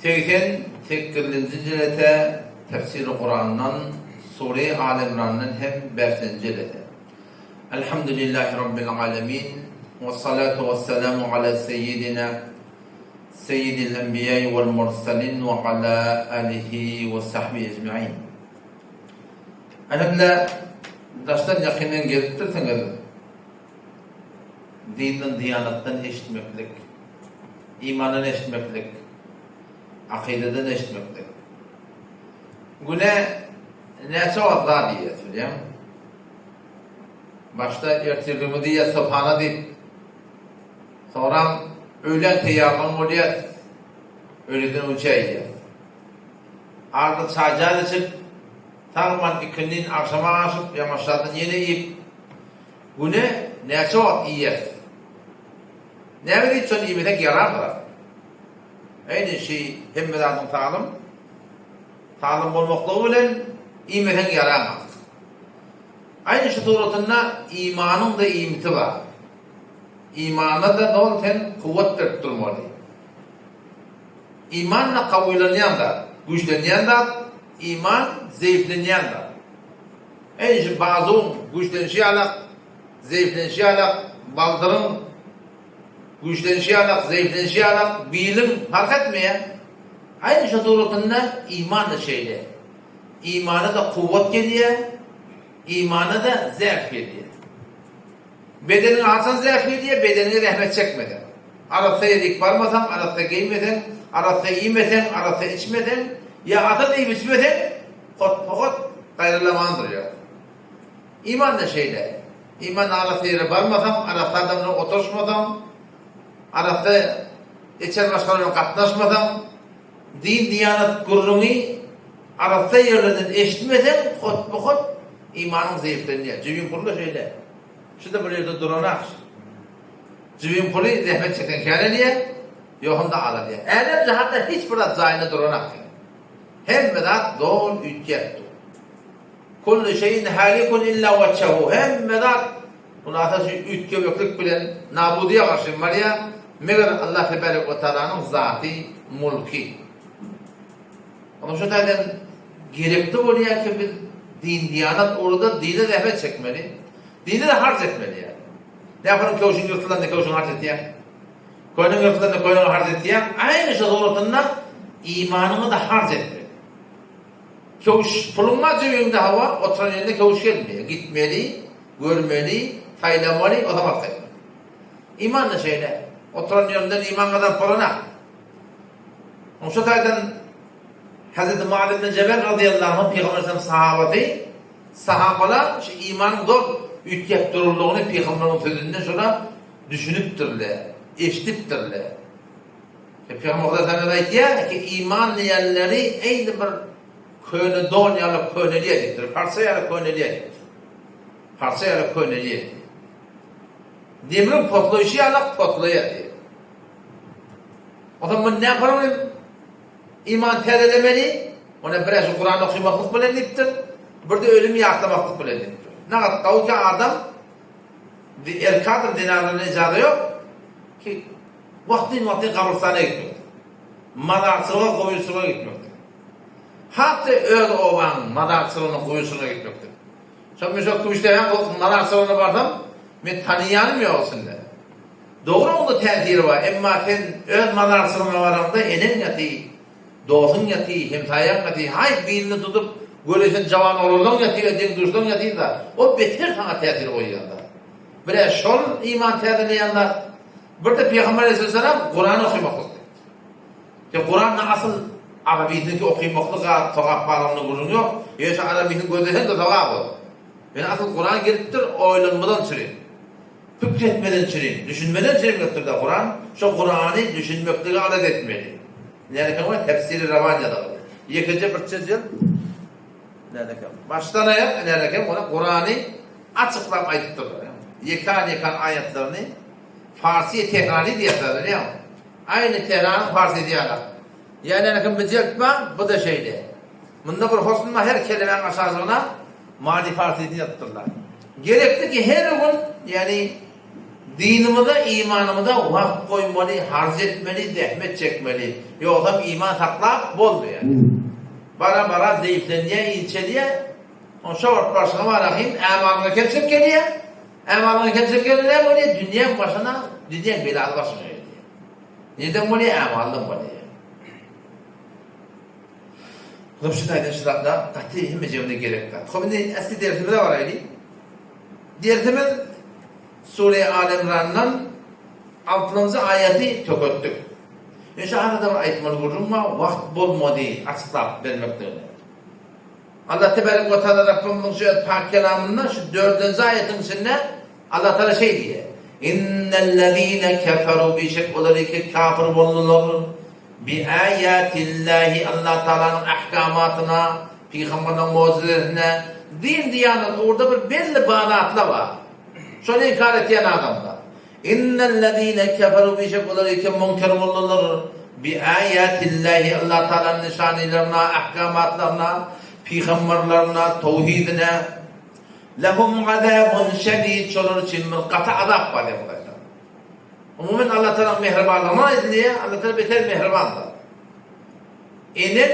88-nji jelese Tefsiri Kurandan Sure Aly Imrandan hem bäşinji jelese. Elhamdülillahi Rabbil alemin Wessalatu wesselamu ala seýýidina Seýýidil enbiýai wal mursalin we ala alihi we sahbihi ejmain. Elhamdülillah daşdan ýakyndan gelipdirsiňiz. Dinden diýanatdan eşitmeklik, imandan eşitmeklik, akydadan eşitmeklik. Güne näçe wagt zat iýýäs bilýäňmi? Başda ertirligimizi iýýäs sohana diýip. Soňram öýlän teýýarlygyň bolýar, öýleden öňçä iýýäs. Arada çaý-jaý içip, sagman ikindin agşama gaşyp, ýamaşjadan ýene iýip, güne näçe wagt iýýäs. Näme diýip şony iýmesek ýaramyzar. Eýni şi hemme zadyň saglym, saglym bolmaklygy bilen iýmeseň ýaramaz. Aýny şu suratynda imanyň-da iýmiti bar. Imana-da doly sen kuwwat berip durmaly. Iman-da kawylanýan zat, güýçlenýän zat, iman zeýiflenýän zat. Aýny şu bazugyň güýçlenişi ýalak, zeýiflenişi ýalak, baldyryň güýçlenişi ýalak, zeýiflenişi ýalak, biliň parh etmeýär. Aýny şu suratynda iman-da şeýle. Imana-da kuwwat gelýär, imana-da zäf gelýär. Bedeniňe haçan zäf gelýär? Bedeniňe zähmet çekmeseň. Arassa ýerik barmasaň, arassa geýmeseň, arassa iýmeseň, arassa içmeseň, ýa asyl iýip içmeseň, hot-pohot gaýralaman durýar. Iman-da şeýle. Iman arassa ýere barmasaň, arassa adam bilen oturyşmasaň, arassa içer başgalar bilen gatnaşmasaň, Din-diýanat gürrüňi arassa ýerlerden eşitmeseň, hotba-hot imanyň zeýiflenýär. Jübiň puly-da şeýle. Şu-da bir ýerde duranak. Jübiň puly zähmet çekseň känelýär, ýogsam-da azalýar. Älem-jahanda hiç bir zat jaýynda duranak. Hemme zat doly üýtgäp dur. Kullu şeýin halikun illa wejhehu. Hemme zat Hulasa şu üýtgemeklik bilen nabudyýa garşy barýar, meger Allah tebarek we taalanyň zaty, mulky. Onda şu taýdan gerekli bolýar ki biz din-diýanat ugrunda dine zähmet çekmeli, dine-de harç etmeli ýaly. Näpanyň köwşüň ýyrtylanda köwşüňi harç etýäň. Köýnegiň ýyrtylanda köýnegiňi harç etýäň. Aýny şu suratynda imanyňy-da harç etmeli. Köwüş puluň bar jübiňde hawa, oturan ýerinde köwüş gelmeýär. Gitmeli, görmeli, saýlamaly, o zaman saýlamaly. Iman-da şeýle. Oturan ýerinden iman gazanyp bolanak. Oň şu taýdan Hazreti Muaz ibn Jebel razyýallahu anh Pygamber aleyhisselam sahabasy, sahabalar şu imanyň zor üýtgäp dururlygyny Pygamberiň sözünden şola düşünipdirler, eşidipdirler. Pygamber aleyhisselam aýtýar ki, iman diýenleri eýni bir Köne don ýaly könelýär diýipdir. Parça ýaly könelýär diýipdir. Parça ýaly könelýär. Demiriň potlaýşy ýaly potlaýar diýip. Onsoň muny näme bilen iman täzelemeli? Ony bir şu Kur'an okamaklyk bilen diýipdir. Bir de ölümi ýatlamaklyk bilen diýipdir. Nagat gawuka adam erkek adam zenanlaryna ijaza ýok ki wagtyn-wagtyn gabrystana gitmekdir. Mazarçylyga, guýuçylyga gitmekdir. Hat-da öz obaň mazarçylygyna, guýuçylygyna gitmekdir. Şo men şo Kümüşdepäň mazarçylygyna barsam, men tanaýanym ýok içinde. Dogry oňda täsiri bar, emma sen öz mazarçylygyňa baraňda eneň ýaty, dostuň ýaty, hemsaýaň ýaty, haýsy birini tutup göreşen jawan oglanlaň ýaty we deň-duşlaň ýaty-da, o beter saňa täsir goýýar-da. Bir-ä şol iman täzeleýän zat, bir-de Pygamber aleyhisselam Kurany okamaklyk diýipdir. Ýa Kuranda asyl arabisynyňky okamaklyk-a sogap barlygynda gürrüň ýok, ýöne şo arabisyny gözleseň-de sogap ol. Ýöne asyl Kuran gelipdir oýlanmadan çürim. Pikir etmeden çürim, düşünmeden çürim gelipdir-de Kuran. Şo Kurany düşünmeklige alada etmeli. Nädekem ol tefsiri rawan ýazylyp. Ýekeje bir jilt nädekem. Başdan aýak nädekem ony Kurany açyklap aýdypdyrlar. Ýekan-ýekan aýatlaryny Farsi Tehrani diýýärler, bilýäňmi? Aýny Tehranyň farsisi ýalak. Ýa nädekem bir jilt bar, bu-da şeýle. Munda bir husn bar, her kelemäň aşagyna many farsisini ýazypdyrlar. Gerekli ki her gün, ýagny. Dinimize, imanymyza wagt goýmaly, harç etmeli, zähmet çekmeli. Ýogsam iman saklap bolmaýar. Bara-bara zeýiflenýär, inçelýär. Ondan şo wagt başyňa barahyn ämalyňa kemçilik gelýär. Ämalyňa kemçilik gelende näme bolýar? Dünýäň başyna, dünýäň belasy başyňa gelýär. Nirden bolýar? Ämaldan bolýar. Hop şu taýdan şu zatlar gaty hemme jemine gerek zat. Hop indi äsli dersimize baraýly. Dersimiz Sure Al Imrandan altynjy aýaty töketdik. Indi şu arada bir aýtmaly gürrüň bar, wagt bolmady açyklap bermekligine. Allah tebarek we taala Rabbymyzyň şu öz pak kelamynda şu dördünji aýatyň içinde Allah taala şeý diýýär. Innellezine keferu bişek olar ki kafir boldular. Bi aýatillahi Allah Taalanyň ahkamatyna, pygamberiniň mugjizesine, din diýanat ugurda bir belli badatlar bar. Şony inkar etýän adamlar. Innellezine keferu bişek olar ki munkir boldular. Bi aýatillahi Allah Taalanyň nyşanylaryna, ahkamatlaryna, pygamberlerine, towhidine. Lehum azabun şedid şolar üçin bir gaty azap bar diýip Hudaý Taala. Umuman Allah Taala mähribanlygyna aýdylýar, Allah Taala beter mähribandyr. Eneň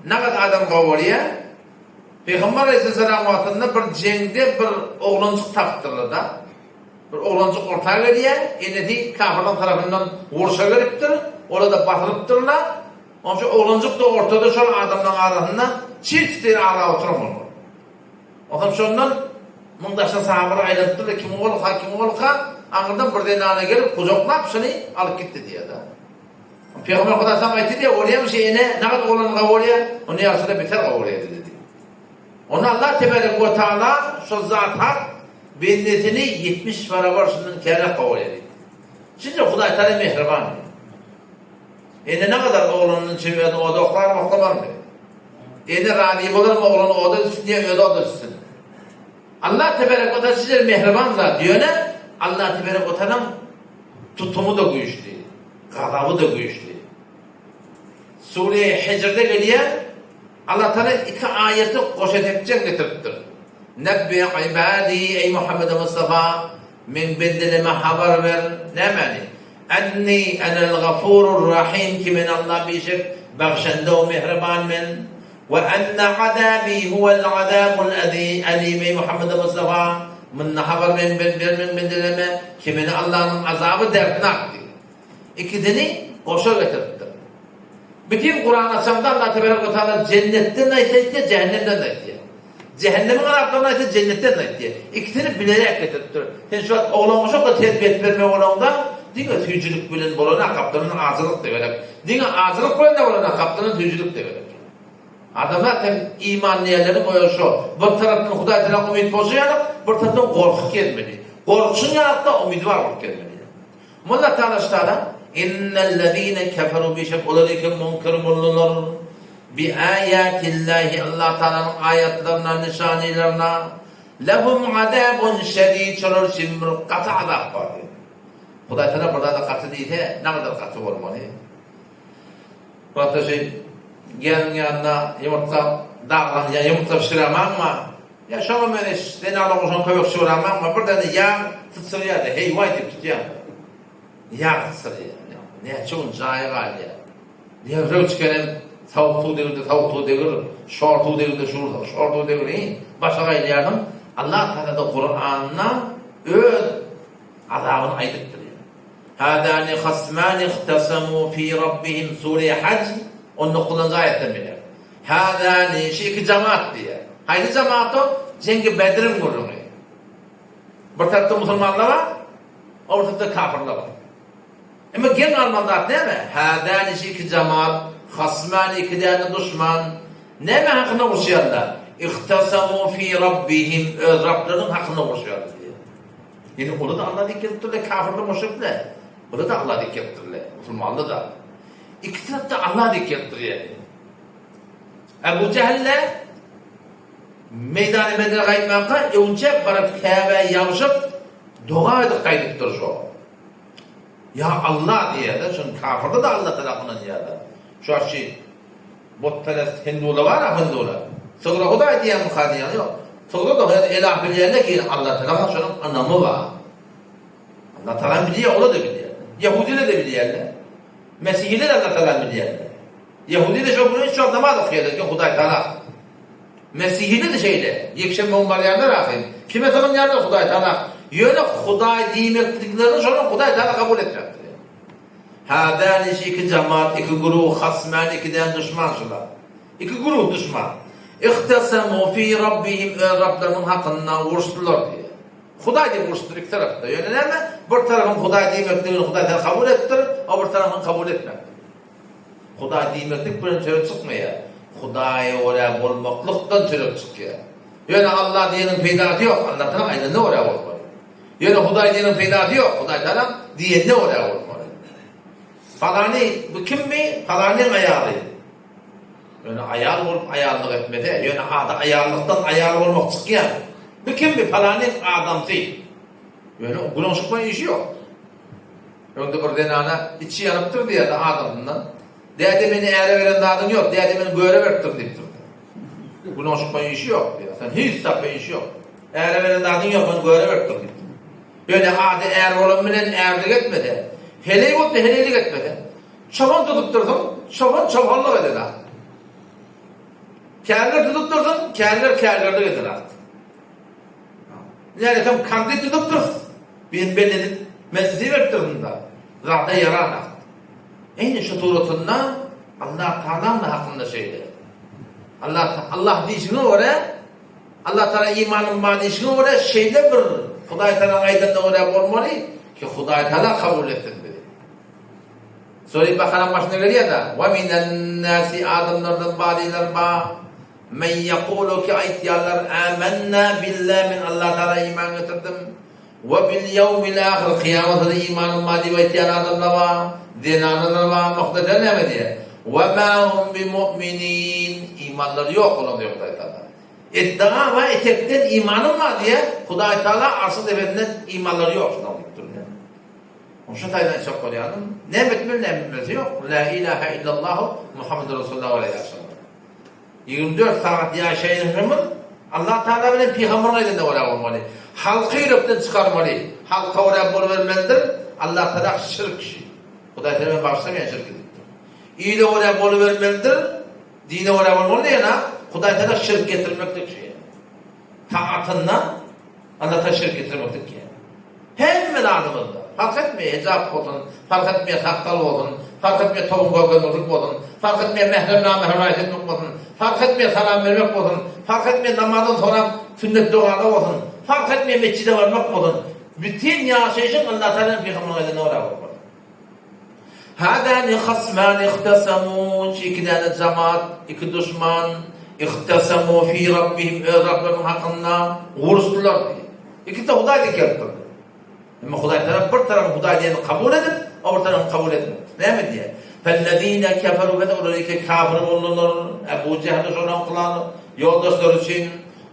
nagat adam gowurýar. Pygamber Aleyhisselam wagtynda bir jeňde bir oglanjyk tapypdyrlar-da. Bir oglanjyk orta gelýär, enesi kafirlaryň tarapyndan urşa gelipdir, olar-da basylypdyrlar. Onuň üçin oglanjyk-da ortada şol adamlaryň arasynda çir-çitir aglap oturan bolmaly. Onsoň şondan muň daşyna sahabalar aýlanypdyrlar, kimiň ogluka, kimiň ogluka, aňyrdan bir zenana gelip gujaklap şuny alyp gitdi diýýär-de. Pygamber Huda saňa aýtdy diýýär, bolýarmy şu ene nagat oglanka bolýar, onda ýagşyda beter gowy bolýar diýdi. Onda Allah tebarek we taala şol zat hak bendesini 70 barabar şundan käräk gowy bolýar diýdi. Şunça Hudaý taala mähriban. Ene nagadar oglanyndan çem özüni oda oklarmy, oklamarmy? Ene razy bolarmy oglany oda düşsün diýe özi oda düşsün. Allah teberek we taala sizler mähriban zat ýöne Allah teberek we taalaň tutumy-da güýçli, gazaby-da güýçli. Sure Hijrde gelýär, Allah taala iki aýaty goşa tekjeň getiripdir. Nebbi ibadi eý Muhammed Mustafa meň bendeleme habar ber nämäni? Enni enel gafurur rahim ki men Allah bişek bagşanda we mähriban men we enne azabi huwel azabul alim eý Muhammed Mustafa munda habar men ber meň bendeleme ki meni Allanyň azaby dertnak diýip ikisini goşa getiripdir. Bütin Kurany açaňda Allah tebarek we taala jennetden aýtýar, jähennemden aýtýar. Jähennemiň azaplaryny aýtsa, jennetden aýtýar. Ikisini bileräk getiripdir. Sen şu wagt oglan guşakda terbiýe edip bermek bolaňda, diňe süýjülik bilen bolana gapdalyndan ajylyk-da gerek. Diňe ajylyk bilen-de bolana gapdalyndan süýjülik-de gerek. Adamzat hem iman diýenleri goýar şo. Bir tarapdan Hudaý tarap umyt bolşy ýaly, bir tarapdan gorky gezmeli. Gorkuşyň ýaly-da umydy bar bolup gezmeli. Mulla Talaştara, Innellezine keferu bişek olar eken munkir boldular. Bi aýatillahi Allah Taalanyň aýatlaryna, nyşanylaryna, lehum azabun şedid şolar üçin bir gaty azap bar diýdi. Hudaý Taala bir zada gaty diýse, nägadar gaty bolmaly? Wagtda şeý gelniň ýanynda ýumurtga daglan ýa ýumurtga bişirämaňma? Ýa şoňa meňzeş zenana goşan kömekçi bolaňma? Birden-de ýag syçraýar-da, heý-waý diýip tutýaň. Ýag syçraýar. Näçe gün jaýy galýar. Derrew çykaram sowuk suw degirde sowuk suw degir, şor suw degirde şor suw degir, hiý, başa gaýylýarsyň. Allah Tagala-da Kuranda öz azabyny aýdypdyr. Hâzâni hasmâni ihtasamû fî rabbihim Sure Haj on dokuzynjy aýatdan bilýär. Hâzâni şu iki jemaat diýýär. Haýsy jemaat o? Jeňgi Bedriň gürrüňi. Bir tarapda musulmanlar bar, o bir tarapda kafirler bar. Emma geň galmaly zat näme? Hâzâni şu iki jemaat, hasmâni iki däne duşman. Näme hakynda uruşýarlar? Ihtasamû fî rabbihim öz Rablarynyň hakynda uruşýarlar diýýär. Ýene olar-da Alla diýip gelipdirler, kafirler, müşrikler. Bular-da Alla diýip gelipdirler, musulmanlar-da. Iki tarap-da Alla diýip gelipdir ýaly. Ebu Jähil-de meýdany Bedre gaýtmanka, öňçe baryp Käbä ýabşyp, doga edip gaýdypdyr şo. Ýa Alla diýýär-de, şuny kafirler-de Alla tarapyndan ynanýarlar. Şu wagtky Butperest hindular bar-a hindular. Sygra hudaý diýýärmika diýýän ýok. Sygra-da ýöne elah bilýände ki Alla tarapyndan şonuň ynamy bar. Allah Tagala bilýär, olar-da bilýär. Ýehudiler-de bilýärler. Mesihiler Allah Tagala bilýärler. Ýehudiler şo gün şo namaz okaýarlar ki Hudaý Tagala. Mesihiler-de şeýle. Ýekşenbe gün barýarlar ahyryn. Kime sygynýarlar? Hudaý Tagala. Ýöne Hudaý diýmekliklerini şonuň Hudaý Tagala kabul etmekdir. Hâdâni şu iki jemaat, iki guruh, hasmân ikiden duşman şular. Iki guruh duşman. Ihtasamû fî rabbihim öz Rablarynyň hakynda uruşdylar diýýär. Hudaý diýip uruşdylar iki tarapda. Ýöne näme? Bir tarapyň Hudaý diýmekligini Hudaý Tagala kabul edipdir, o bir tarapyň kabul etmändir. Hudaý diýmeklik bilen çörek çykmaýar. Hudaýa görä bolmaklykdan çörek çykýar. Ýöne Allah diýeniň peýdasy ýok, Allah Tagala aýdanyna görä bolmaly. Ýöne Hudaý diýeniň peýdasy ýok, Hudaý Tagala diýenine görä bolmaly. Palany bu kimmi? Palanyň aýaly. Ýöne aýal bolup aýallyk etmese, ýöne ady aýallykdan aýal bolmak çykýar. Bu kimmi? Palanyň adamsy. Ýöne gulakşykma işi ýok. Öňde bir zenana içi ýanypdyr diýýärdi adamsyndan. Däde meni äre beren zadyň ýok, däde meni göre beripdir diýipdir. Gulakşykma işi ýok diýýär. Sen hiç zatda işi ýok. Äre beren zadyň ýok, meni göre beripdir diýipdir. Ýöne ady är bolan bilen ärlik etmese, heleý bolsa heleýlik etmese, çopan tutupdyrsyň, çopan çopanlyk eden at. Kärger tutupdyrsyň, kärger kärgerlik eden at. Näresem kandil tutupdyrys, birini belli edip mejlise beripdirsiň-da, zada ýaranak. Eýni şu suratynda Allah Tagalaň-da hakynda şeýle. Allah Allah diýşiňe görä, Allah Tagala imanym bar diýşiňe görä şeýle bir Hudaý Tagalaň aýdanyna görä bolmaly ki, Hudaý Tagala kabul etsin bizi. Sure-i Bakaraň başynda gelýär-de, Wa minen-nasi adamlardan bazylar bar, Men ýekulu ki aýtýarlar, Âmennâ billah men Allah Tagala iman getirdim, we bil ýewmil âhir kyýamata-da imanym bar diýip aýtýan adamlar bar, zenanalar bar, muhtajar näme diýýär? We mâ hum bimu'minin imanlary ýok olaryň diýýär Hudaý Tagala. Iddia bar etekden imanym bar diýýär, Hudaý Tagala arşyň depesinden imanlary ýok şularyň diýip durýar. Şu taýdan aýtjak bolýanym, näme etmeli näme etmelisi ýok, Lâ ilahe illallahu Muhammedur Resulullah görä ýaşamaly. 24 sagat ýaşaýşymyz Allah Tagala bilen pygamberiň aýdanyna görä bolmaly. Halky ýürekden çykarmaly. Halka görä bolubermelidir. Allah Tagala şirk şi. Hudaý seni men bagyşlamaýan şirki diýipdir. Ile görä bolubermelidir. Dine görä bolmaly diýen-a, Hudaý Tagala şirk getirmeklik şi. Taatynda Allah Tagala şirk getirmeklik ýa. Hemme zadymyzda, parh etmeýär hijap bolsun, parh etmeýär sakgal bolsun, parh etmeýär towun görkezmeklik bolsun, parh etmeýär mährem namährem raýat etmek bolsun, parh etmeýär salam bermek bolsun, parh etmeýär namazdan soňra sünnet dogalar bolsun, parh etmeýär metjide barmak bolsun, bütin ýaşaýşyň Allah Tagala bilen pygamberiň aýdanyna görä bolmaly. Hâzâni hasmâni ihtasamû, şu iki däne jemaat, iki duşman, ihtasamû fî Rabbihim, öz Rablarynyň hakynda uruşdylar diýdi. Ikisi-de Hudaý diýip gelipdir. Emma Hudaý tarap bir tarapy Hudaý diýeni kabul edip, o bir tarapyny kabul etmedi. Näme diýýär? Fellezîne keferû bes olar iki kafir boldular, Ebu Jehl şolaňkylar, ýoldaşlary üçin,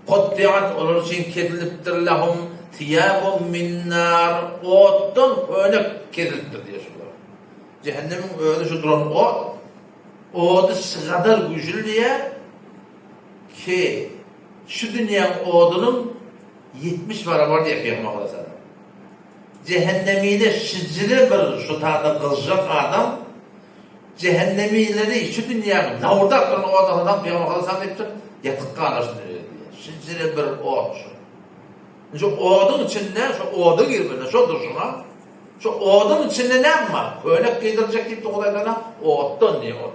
Kuttiat olar üçin kesilipdir lehum Syýabun min nar, otdan köýnek kesilipdir diýýär şular. Jähennemiň özi şu duran ot, ody şygadar güýçli diýýär ki, şu dünýäň odunyň 70 barabar diýýär Pygamber aleyhissalam. Jähennemide şijire bir şu tada gyzjak adam jähennemileri şu dünýäň lawurdap duran oduny adam Pygamber aleyhissalam diýipdir, ýatyk galar şu dünýede diýýär. Şijire bir ot şu. Şu oduň içinde, şu oda girmeli, şo durşuna. Şu oduň içinde näme bar? Köýnek geýdirjek diýipdi Hudaý Tagala, otdan diýip ot.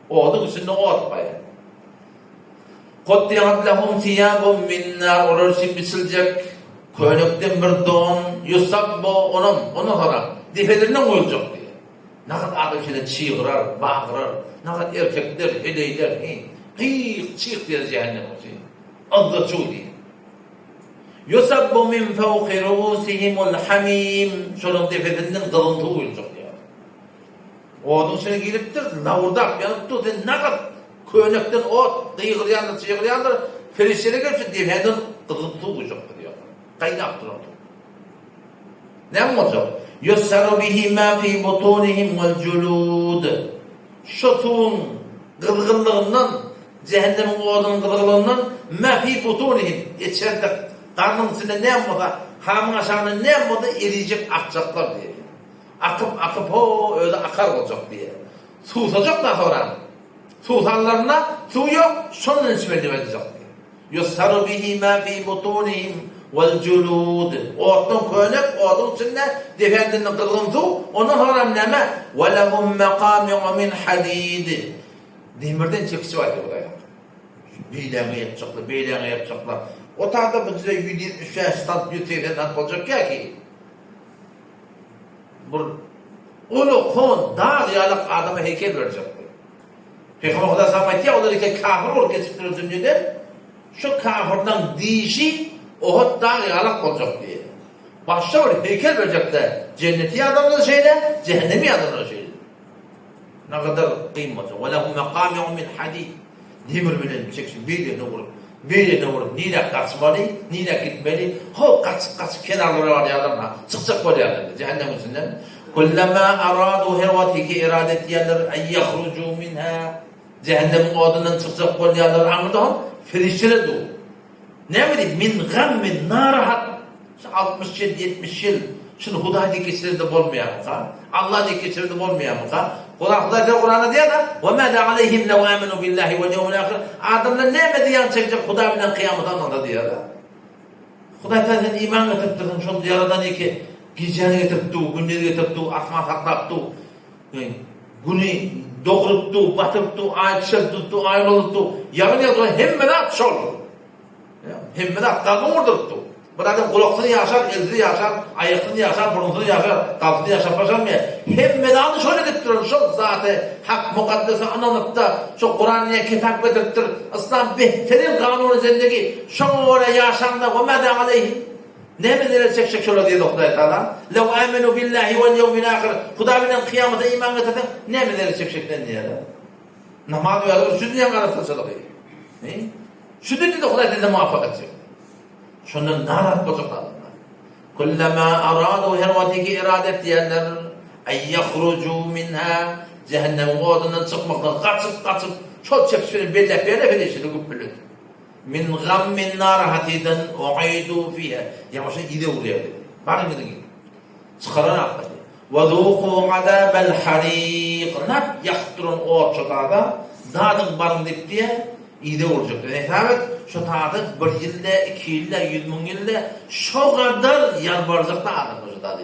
Oduň içinde ot bar ýa. Kuttiat lehum siyabun min nar, olar üçin biçiljek köýnekden bir don, yusabbu, onam, ondan soňra depelerinden goýuljak diýýär. Nagat adam şeýle çygyrar, bagyrar, nagat erkekler, heleýler, heý, gyýyk, çyk diýer jähennem üçin. Yzza çuw diýýär. Yusabbu min fawki ruusihimul hamim, şolaryň depesinden gyzgyn suw guýuljak diýýär. Oduň içine giripdir, lawurdap ýanyp dur, sen nagat köýnekden ot gygyrýandyr, çygyrýandyr, perişdeler gelip şu depäňden gyzgyn suw guýjakdyr diýýär. Gaýnap duran suw. Näme boljak? Yussaru bihi ma fi butunihim wal julud. Şu suwuň gyzgynlygyndan Jähennemiň odunyň gyzgynlygyndan ma fi butunihim, içerde, garnyň içinde näme bolsa, Hamyň aşagyndan näme bolsa erijek akjaklar diýýär. Akyp akyp ho özi akar boljak diýýär. Suwsajak da soran. Suwsanlarynda suw ýok, şondan içmeli diýip aýdajak diýýär. Ýusharu bihi ma fi butunihim wal julud. Otdan könek, oduň içinde defendinde gyzgyn suw, ondan soňram näme? Wa lehum maqami'u min hadid. Demirden çekiç bar diýip Hudaý. Beýläňe ýapjaklar, beýläňe ýapjaklar. O taýda bu size 175 sant, 180 sant boljak ýa ki. Bir uly kon dag ýalak adama heýkel berjek. Peygamber Huda salam aýtýar, olar eke kafir bolup geçipdir dünýeden. Şu kafirden dişi Ohud dag ýalak boljak diýýär. Başga bir heýkel berjekde jenneti adamlar şeýle, cehennemi adamlar şeýle. Ne gadar kyn bolsa. Ve lehum mekami'u min hadid. Demir bilen çekişip bir ýerine urup, bir ýerine urup, nirä gaçmaly, nirä gitmeli, ho gaçyp gaçyp kenarlara barýarlar ha, çykjak bolýarlar cehennemiň içinden. Kullama aradu her wagt ki irade etýärler en yahruju minha. Cehennemiň odundan çykjak bolýarlar, aňyrda hom ferişteler dur. Näme diýip, min gammin, narahat, şu 60 ýyl, 70 ýyl, şuny Hudaý diýip geçirende bolmaýarmyka? Allah diýip geçirende bolmaýarmyka? Kuran Hudaý diýip Kuranda diýýär-de, "Wa ma za aleyhim law amanu billahi wal ýewmil ahir." Adamlar näme zyýan çekjek Hudaý bilen kyýamata ynansa diýýär-de. Hudaý sen sen iman getiripdirsiň, şol ýaradan ýeke gijäni getirip dur, gündizi getirip dur, asman saklap dur. Güni dogrup dur, batyryp dur, aý kiçeltip dur, aý ulalyp dur. Ýagyn ýagdyran hemme zat şol. Hemme zat kalbyň urduryp dur. Bir adam gulaksyz ýaşar, elsiz ýaşar, aýaksyz ýaşar, burunsyz ýaşar, galpsyz ýaşap başarmaýar. Hemme zady şol edip duran, şol zaty hak mukaddese ynanyp-da, şo Kuran diýen kitap getiripdir. Yslam behterin kanuny zendegi, şoňa görä ýaşaňda, we ma za aleýhim. Näme zerer çekjek şolar diýdi Hudaý Tagala. Lew amenu billahi wal ýewmil ahir. Hudaý bilen kyýamata iman getirseň, näme zerer çekjek sen diýýär. Namaz ýaly şu dünýäň arassaçylygy. Şu dünýede Hudaý size muvaffak etjek. Şondan narahat boljak adamlar. Kullama aradu her wagtky irade etýärler, ay yahruju minha cehennemiň odundan çykmakdan gaçyp gaçyp şol çekiç bilen belläp berýär perişde güpbület. Min gammin narahatydan uidu fiha. Ýaňy ýüze urýar diýdi. Baryň gidiň. Çykaran akda. Ve zuku azabel harik. Nap ýakyp duran ot şo tada. Dadyň baryň diýip diýe, ýüze urjak. Hesap et, şo tada bir ýylda, iki ýylda, 100 müň ýylda şo gadar ýalbarjak da adam şo tada.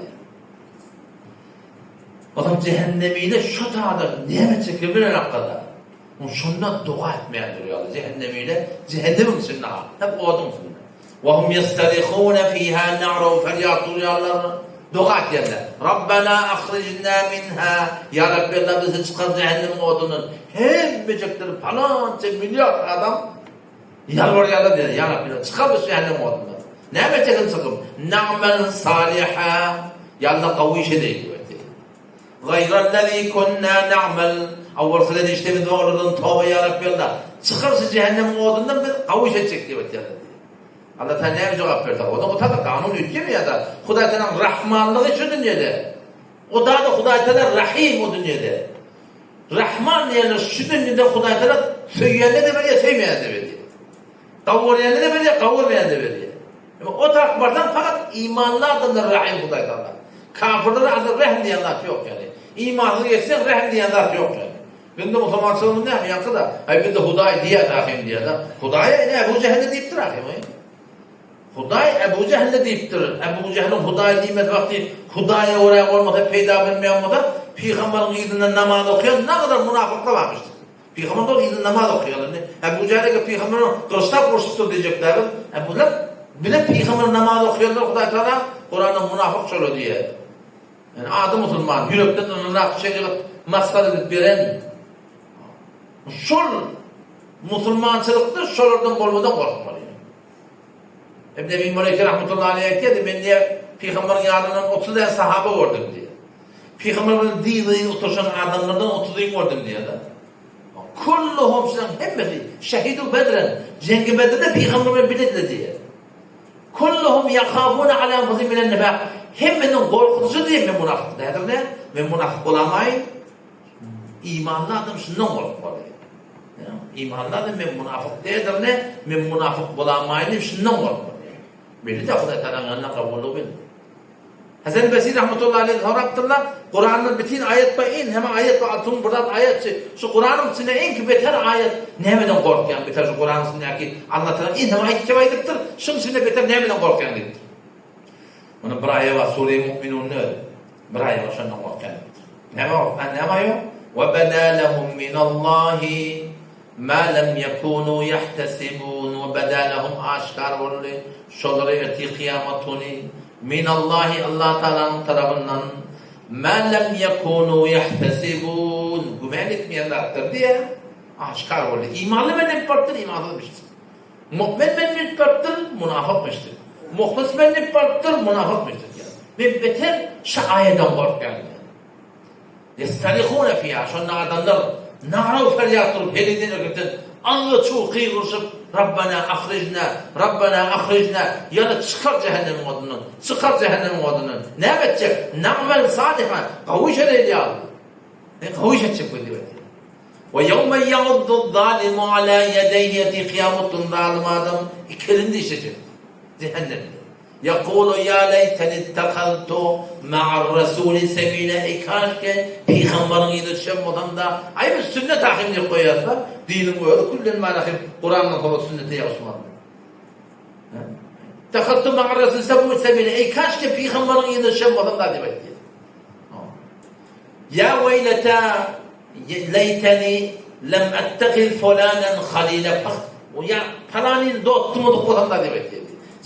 Otam cehennemine şo tada näme çekip bilen hakda. Şonda doga etmeýän durýarlar. Jähennemile, jähennemiň içinde ha, hep oduň içinde. Wa hum ýestarihune fiha na'raw ferýat urýarlar, doga etýärler. Rabbena ahrijna minha, ýa Rabbi Allah bizi çykar jähennemiň odundan. Hemmejekler palança milliard adam ýalbarýarlar diýýär, ýa Rabbi Allah çykar bizi jähennemiň odundan. Näme etjeksin çykyp? Na'mel saliha, ýa Allah gowy iş edeýin. Gaýrallezî kunnâ na'mel, Awwalky eden işlerimiz we olardan toba ýa Rabbi Allah, çykar şu jähennemiň odundan biz gawy iş etjek diýip aýtýarlar diýýär. Allah Taala näme jogap berdi? Oda o taýda kanun üýtgemeýär-de. Hudaý Taalaň rahmanlygy şu dünýede. O da-da Hudaý Taala Rahim o dünýede. Rahman diýenler şu dünýede Hudaý Taala söýýänine-de berýär, söýmeýänine-de berýär. Gawurýany-da berýär, gawurmaýany-da berýär. Emma o tarap barsaň fakat imanly adamlara rahim Hudaý Tagala. Kafirlere asla rehm diýen zat ýok ýaly. Imansyz geçseň rehm diýen zat ýok ýaly. Bizde musulmançylygymyz näme ýaňky-da? Aý bizde Hudaý diýýär rahim diýýär-de. Hudaý ine Ebu Jähile diýipdir rahim. Hudaý Ebu Jähile diýipdir. Ebu Jähiliň Hudaý diýmesi wagty Hudaýa görä bolmasa peýda bermeýän bolsa, pygamberiň yzyndan namaz okaýan nagadar munafyklar barmyş. Pygamber dogry ýyly namaz okaýar indi. Ebu Jähle gelip pygambere gylyçlap urşupdyr diýjekler biz. E bular bile pygamber namaz okaýanlar Hudaý Taala Kuranda munafyk şolar diýýär. Ýani ady musulman, ýürekden ynanrak şerigat maksat edip beren. Şol musulmançylykda şolardan bolmadan gorkmaly. Ibn Ebi Muleýke rahmetullahi aleýh aýtýardy, men diýýär, pygamberiň ýanyndan 30 däne sahaba gördüm diýýär. Pygamber bilen dyz-dyz oturyşan adamlardan otuzyny gördüm diýýär-de. Kulluhum şularyň hemmesi şehidu Bedren, Jengi Bedrde pygamber bilen bilediler diýýär. Kulluhum ýahafuna ala anfusihim minen nifak. Hemmesiniň gorkuzyjy diýýär, men munafyk däldir diýýär. Men munafyk bolamaýyn. Imanly adam şundan gorkmaly. Imanly adam men munafyk däldir ne, men munafyk bolamaýyn diýip şundan gorkmaly. Belli-de Hudaý Tagalaň ýanynda kabullygy belli. Hasan Basri rahmetullahi aleyh sorapdyrlar, Kuranda bitin aýat bar, iň hemme aýat bar, altyn bir zat aýatçy. Şu Kuranyň içinde iň ki beter aýat nämeden gorkýaň beter şu Kuranyň içindäki Allah Tagala iň hemme aýat aýdypdyr, şuň içinde beter nämeden gorkýaň diýipdir. Muny bir aýa bar Sure-i Mu'minunda bir aýa bar şondan gorkýan diýipdir. Näme o? Näme aýa? Wa bada lahum minallahi ma lem ýekunu ýahtesibun we bada lehum aşgär boldy şolara ertir kyýamat güni minallahi Allah Tagalanyň tarapyndan ma lem ýekunu ýahtesibun güman etmeýän zatlar diýýär aşgär boldy imanly men hem barypdyr imansyz müşrik mu'min men hem barypdyr munafyk müşrik muhlis men hem barypdyr munafyk müşrik men beter şu aýadan gorkýan Ýestarihune fiha, şonda adamlar nara-u-ferýat urup, heleýden-erkekden agy-çuw gygyryşyp, Rabbena ahrijna, Rabbena ahrijna, ýaly çykar jähennemiň odundan, çykar jähennemiň odundan. Näme etjek? Na'mel salihan, gawy iş edeýin ýaly. Men gawy iş etjek welin diýip aýtýar. We ýewme ýa'udduz-zalimu ala ýedeýhi, ertir kyýamat güni zalym adam iki elini dişlejek jähennemde. Ýekulu ýa leýteni ittehaztu ma'ar-rasuli sebila eý kaşke pygamberiň yzyna düşen bolsamda aý biz sünnet ahim diýip goýýasda diniň özi külden bar ahim Kurandan soňra sünnete ýagyşmazmy ittehaztu ma'ar-rasuli sebila eý kaşke pygamberiň yzyna düşen bolsamda diýip aýtýar. Ýa weýleta leýteni lem ettehiz fulanen halile pah ýa palanyny dostum edip bolsam-da diýip aýtýar.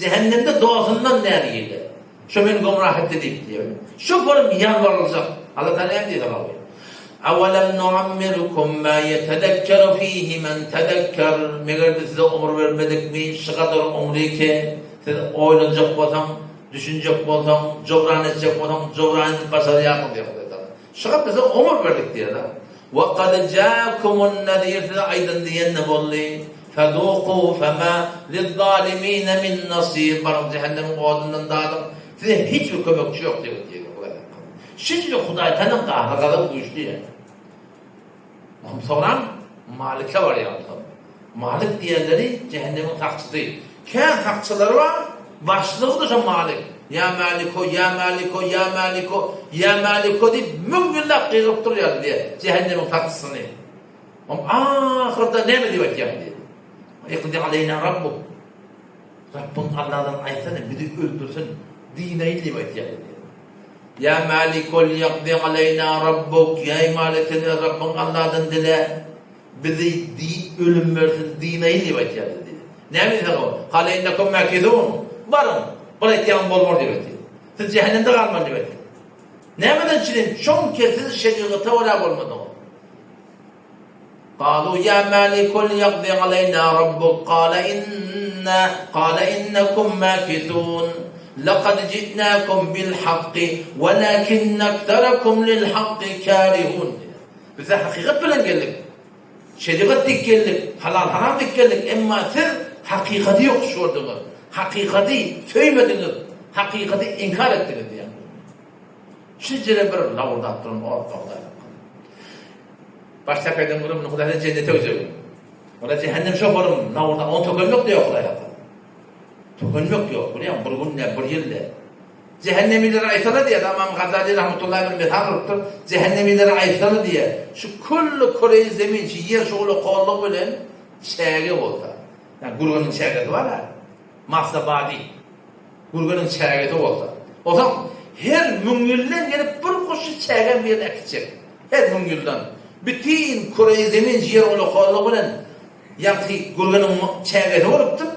Jähennemde dostundan nägile. Şo meni gomrah etdi diýip diýýär. Şo görüp ýalbaryljak. Allah Taala näme diýdi gawy? Awalam nuammirkum ma yetezekkeru fihi men tezekker meger biz size ömür bermedikmi şu gadar ömri ki siz oýlanjak bolsaň Düşünjek bolsaň, jobran etjek bolsaň, jobran edip başarýarsyň diýýär Hudaý Tagala. Şuňa bize omur berdik diýýär-de. Wa kad jaakumun nezir size aýdyn diýen-de boldy. Fezuku fema liz-zalimine min nasir baryň jähennemiň odundan dadyň, size hiç bir kömekçi ýok diýip diýýär Hudaý Tagala. Şinjik Hudaý Tagalaň gahry-gazaby güýçli ýa. Muhym soran Malike barýar onsoň. Malik diýenleri jähennemiň sakçysy. Kän sakçylary bar, başlygy-da şo Malik. Ýa Maliko, ýa Maliko, ýa Maliko, ýa Maliko diýip müň ýyllap gygyryp durýar diýýär jähennemiň sakçysyny. Oň ahyrda näme diýip aýtýar diýýär. Iqdi aleýna rabbuk. Rabbyň Alladan aýtsana bizi öldürsin, dynaýyn diýip aýtýar diýýär. Ýa Malikul ýakdi aleýna Rabbuk, Ýaý Malik sen öz Rabbyň Alladan dile, bizi di ölüm bersin, dynaýyn diýip aýtýardy diýdi. Näme diýseň o, Kale innekum mäkizun, baryň, bir aýtýanym bolmar diýip aýtýar. Siz jähennemde galmaly diýip aýtýar. Nämeden çürin, çüňki siz şerigata görä bolmadyňyz. Galu ýa Malikul ýakdi aleýna Rabbuk kale inna kale innekum mäkithun lekad ji'nakum bil hakki welakinne ekserekum lil hakki kârihun diýýär. Biz-ä hakykat bilen geldik. Şerigat diýip geldik, halal-haram diýip geldik, emma siz hakykaty ýokuş gördüňiz, hakykaty söýmediňiz, hakykaty inkar etdiňiz diýýär. Şu ýere bir lawurdap duran ot bar Hudaý hakkynda. Baş täpeden görüm, muny Hudaý jennete öjegin. Ola cehennem şoparym, lawurda on tökenmek de ýok Hudaý hakkynda. Tökenmek ýok, bilýän bir gün de, bir ýyl de. Cehennemileri aýtsana diýýär, Imam Gazali rahmetullahi bir mesal urupdyr. Cehennemileri aýtsana diýýär. Şu külli küreýi zemin, şu ýer şu uly kollugy bilen çäge bolsa. Ýa gürgeniň çägesi bar-a. Maslabadi. Gürgeniň çägesi bolsa. Onsoň her müňýyldan gelip bir guşy çägäň bir ýerine äkitjek. Her müňýyldan. Bütin küreýi zemin ýer ulakanlygy bilen ýaňky Gürgeniň çägesi bolupdyr.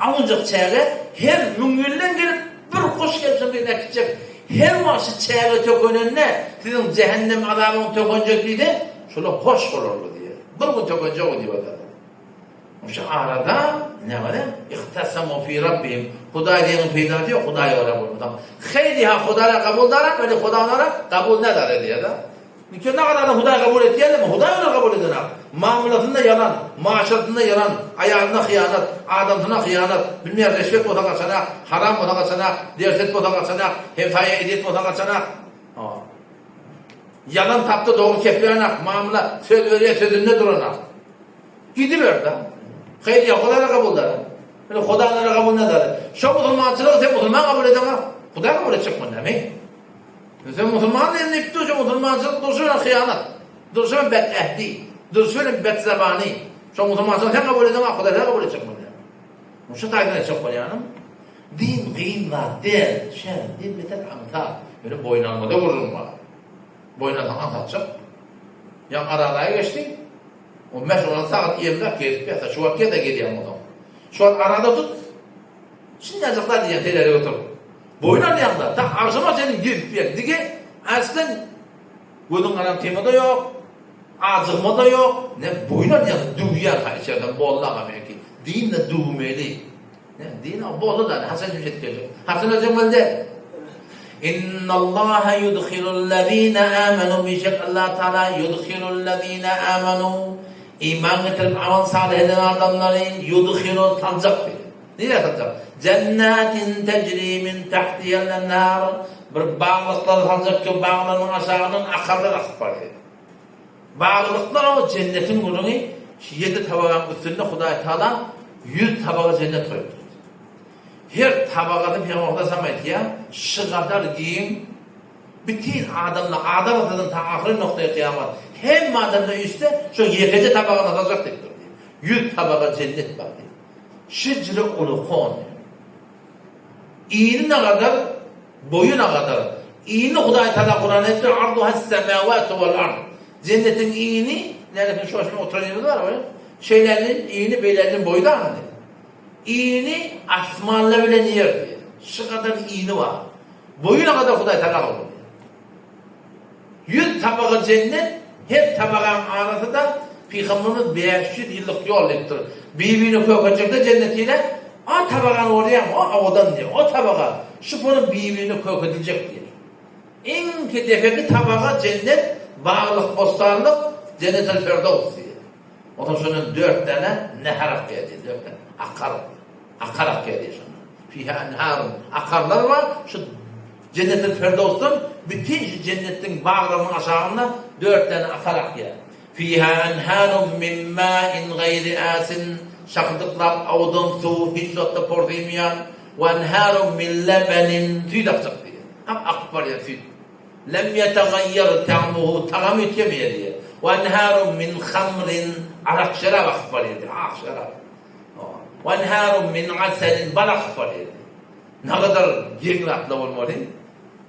Awunjak çäge her müňýyldan gelip bir guş gelip şonuň birine äkitjek. Her wagt şu çäge tökenende siziň jähennem azabyňyz tökenjek diýse, şolar hoş bolarlar diýýär. Bir gün tökenjek o diýip aýdarlar. Şu arada näme ihtasamu fi rabbihim Hudaý diýeniň peýdasy ýok Hudaý görä bolmasaň. Heýli ha Hudaýa kabul daran weli Huda onlara kabul nedare diýýär-de. Çünki ne kadar Hudaý kabul etýär mi? Hudaý onlara kabul edenak. Mamlasynda ýalan, maşalasynda ýalan, aýalyna hyýanat, adamsyna hyýanat, bilmeýär reşwet bolsa gaçanak, haram bolsa gaçanak, derset bolsa gaçanak, hemsaýa ezýet bolsa gaçanak. Ýalan tapda dogry keplänak, mamla söz berýär sözünde duranak. Gidiber-de. Haýyr ýa Hudaýa kabul dara. Ýöne Hudaýlara kabul nädäli? Şo musulmançylygy sen musulman kabul edeňok. Hudaý kabul etjek muny näme? Sen musulman diýen diýip dur, şo musulmançylyk durşy bilen hyýanat. Durşy bilen bet ähdi. Durşy bilen bet zabany. Şo musulmançylygy sen kabul edeňok, Hudaý kabul etjek muny. Şu taýdan etjek bolýanym, din gyn zat däl, şä, din beter aňsat. Ýöne boýun almada gürrüň bar. Boýun alsaň aňsatjak. Ýa aradaýa geçdi. On bäş, on alty sagat iýemzok, gezip ýatsa, şu wagt ýa-da gezýän bolsaň. Şu wagt arada tut. Şinjajyk zat iýen telärek oturyp. Boýun alýaň-da, ta agşama çenli gezip ýer. Dige, aslen gözüň garan tema-da ýok, ajygma-da ýok. Ne boýun alýaň, düwýäň ha içerden bollaga belki. Din-de düwmeli. Ne, din boldy-da, haçan jübüş edip geljek. Haçan öljek belli däl. Innallaha yudhilul-lezine amenu bişek Allah Teala yudhilul-lezine amenu iman getirip amal salyh eden adamlary yudhilu saljak diýdi. Nirä saljak? Jennatin tejri min tahtihal enhar bir baglyklar saljak ki baglaryň aşagyndan akarlar akyp barýar. Baglyklar o jennetiň gürrüňi şu ýedi tabagaň üstünde Hudaý Taala ýüz tabaga jennet goýupdyr. Her tabagada Pygamber Aleyhisselam aýtýar, şygadar giň bütin adamlar Adam atadan ta ahyry noktaýy kyýamat hemme adamlar üýşse şo ýekeje tabagada saljak diýipdir. Ýüz tabaga jennet bar diýip. Şejre ulukon. Ini nagadar, boýy nagadar. Ini Hudaý Tagala Kuranda aýtýar, Arduhas semawatu wal ard. Jennetiň ini, nälesin şu başynda oturan ýerimiz bar, şeýläniň ini, beýläniň boýy da indi. Ini asmanlar bilen ýer diýýär. Şu gadar ini bar. Boýy nagadar Hudaý Tagala bolýar. Ýüz tabaga jennet, her tabagaň arasy-da Pygamberimiz 500 ýyllyk ýol diýipdir. Bir-birine kökejekde jennet ile, a tabagany görýäňmi, o owadan diýýär, o tabaga, şu purum bir-birine kökediljek diýýär. Iň depeki tabaga jennet, baglyk, bossanlyk, Jennetel Ferdows diýýär. Onsoň şondan dört däne nehar akýar diýýär, dört däne akar, akar akýar diýýär şondan. Fiha enharun, akarlar bar, şu Jennetil Ferdowsdan bütin şu jennetiň baglarynyň aşagynda dört däne akar akýar. Fiha enharun min ma'in gaýri asin, şakyrdyklap awudan suw, hiç wagtda porsymaýan, we enharun min lebenin, süýt akjak diýýär. Hap akyp barýar süýt. Lem ýetagaýýar ta'muhu, tagamy üýtgemeýär diýýär. We enharun min hamrin, arak şerap akyp barýar diýýär, ak şerap. We enharun min aselin, bal akyp barýar diýýär. Nagadar geň zatlar bolmaly.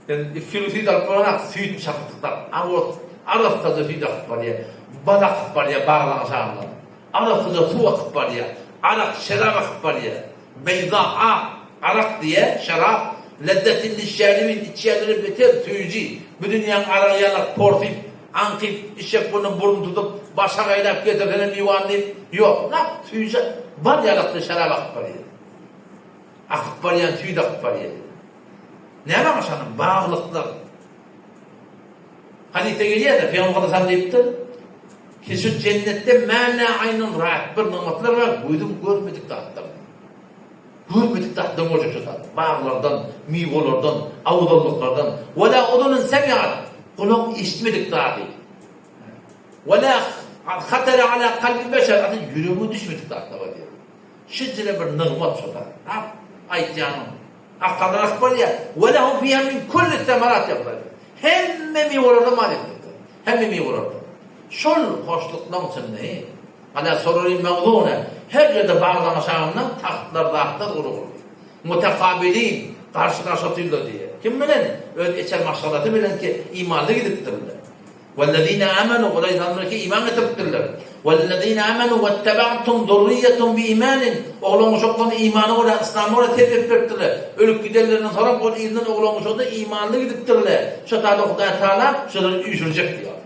Sen iki kilo süýt alyp bolanok, süýt çakytyklar, awot, arassaja süýt akyp barýar. Bal akyp barýar baglaň aşagyndan. Arassaja suw akyp barýar. Arak, şerap akyp barýar. Beýza, ak, arak diýýär, şerap. Lezzetin lişşäribin, içýänlere beter süýji. Bu dünýäň aragy ýalak, porsyp, aňkyp, içjek bolanda burun tutup, başa gaýlap getirsene miwany diýip, ýok, nap süýji bal ýalakly şerap akyp barýar. Akyp barýan süýt akyp barýar. Näme aşanyň baglyklar. Hadysda gelýär-de, Pygamber Aleyhisselam diýipdir, ki şu jennetde mä la aýnun ra'at bir nygmatlar bar, gözüň görmedik zatlar. Görmedik zatlar boljak şu zat. Baglardan, miwelerden, awzallyklardan. Ve la uzunun semi'at. Gulak eşitmedik zady. Ve la hatara ala kalbi beşer. Ýüregiňe düşmedik zatlar bar diýýär. Şeýle bir nygmat şo zat. Hak aýtýanyň. Akgalar akyp barýar. Ve lehum fiha min kulli semerat diýip Hudaý. Hemme miwelerden bar diýip. Hemme miwelerden. Şol hoşluklaryň içinde ala sururin mawzuna her ýerde baglaryň aşagynda tahtlar zatlar gurulgy. Mutakabilin garşy-garşy otyrlar diýýär. Kim bilen? Öz içer maşgalasy bilen ki imanly gidipdirler. Wellezine amenu, olar ynandylar ki, iman getiripdirler. Wellezine amenu wettebatum zurriýetum biimanin, oglan-uşaklaryny imana görä, yslama görä terbiýe beripdirler. Ölüp gidenlerinden soňram ol yzyndan oglan-uşagy-da imanly gidipdirler. Şo taýda Hudaý Tagala şolary üýşürjek diýýär.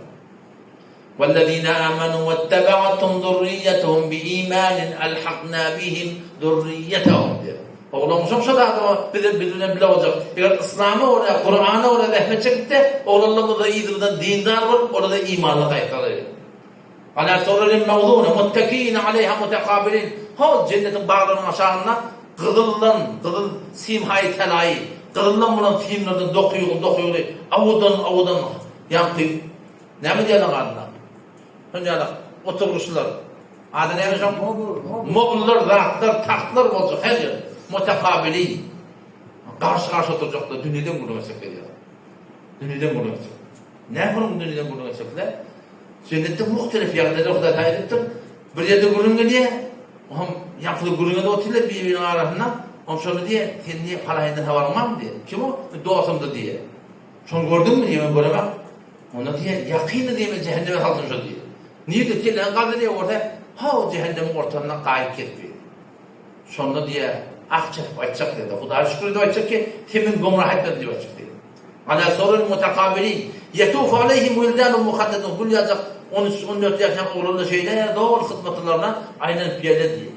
Wellezine amenu wettebatum zurriýetuhum biimanin elhakna bihim zurriýetehum diýýär. Oglan-uşak şo zada bize biz bilen bile boljak. Eger yslama görä, Kurana görä zähmet çekipse, oglanlarymyz-da yzymyzdan dindar bolup, olar-da imanly gaýtsalar. Ala sururin mawzuna, muttekiina aleýha mutekabilin. Hol jennetiň baglarynyň aşagynda gyzyldan, gyzyl simhaýy telaýy, gyzyldan bolan simlerden dokygy, dokygy, owadan, owadan ýaňky, näme diýerler adyna? Şonýalak oturgyçlar. Ady näme şoň? Mobllar, zatlar, tagtlar boljak her ýerde. Mutakabilin. Garşy-garşy oturjaklar, dünýeden gürrüň etjek gelýär. Dünýeden gürrüň etjek. Näme gürrüň dünýeden gürrüň etjekler? Jennetde muhtelif ýagdaýlar Hudaý taýyn edipdir. Bir ýerde gürrüň gelýär, oňam ýaňkyda gürrüň edip otyrlar bir-biriniň arasynda. Oňam şonda diýýär, sen diýýär, palaýyndan habaryň barmy diýýär. Kim o? Dostumdy diýýär. Şony gördüňmi diýýär, men göremok. Onda diýýär, ýakynda diýýär, men jähenneme saldym şony diýýär. Nirde kelläň galdy diýýär, görse, ho, jähennemiň ortasynda gaýyp kesdi. Şonda diýýär, ah çekip aýtjak diýýär, Hudaýa şükür edip aýtjak ki, sen meni gomrah etmediň diýip aýtjak diýýär. Ala sururun mutakabilin, ýetufu aleýhim wildanun muhalledun, gül ýaljak on üç, on dört ýaşan oglanlar şeýle zor hyzmatlaryna aýlanyp ýerler diýýär.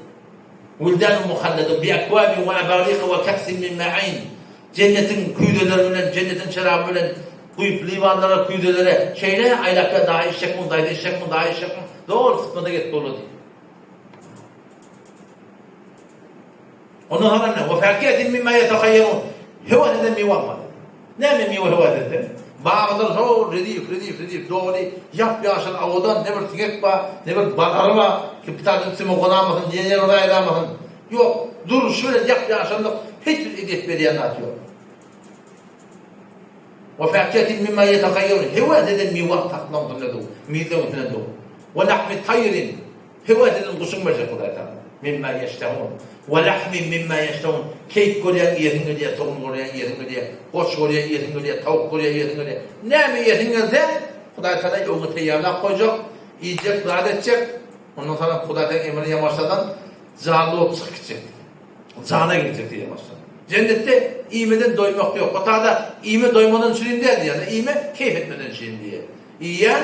Wildanun muhalledun bi akwabin we abarika we ka'sin min ma'in, jennetiň küýzeleri bilen, jennetiň şeraby bilen guýup liwanlara, küýzelere şeýle aýlap ýa daýy içjekmiň, daýza içjekmiň, daýy içjekmiň, zor hyzmata gelip durlar diýýär. Ondan soňra ne? Ve fakihetin mimma yetahayyrun. Heves eden miwe almaly. Näme miwe heves etsin? Baglar şol redif, redif, redif doly ýap-ýaşyl awadan ne bir siňek bar, ne bir bazary bar ki bir tane üstüme gonamasyn, diýen ýere raýlamasyn. Ýok, durşy bilen ýap-ýaşyllyk hiç bir ezýet berýän zat ýok. Ve fakihetin mimma yetahayyrun. Heves eden miwe tatlaň üstünde dur, mizleň üstünde dur. Ve lahmi taýrin. Höwes eden guşuň berjek Hudaý tagala. Mimma ýeştehun. We lahmin mimma ýeştehun. Keýik görýäň iýesiň gelýär, tohum görýäň iýesiň gelýär, goç görýäň iýesiň gelýär, tawuk görýäň iýesiň gelýär. Näme iýesiň gelse, Hudaý tagala öňüňe teýýarlap goýjak, iýjek, zat etjek. Ondan soňra Hudaý tagala emrini ýamaşladan janly bolup çykyp gitjek. Jana girjek diýýär başda. Jennetde iýmeden doýmak ýok. O tada iýme doýmadan üçin däl diýýär. Iýme keýp etmeden üçin diýýär. Iýýän,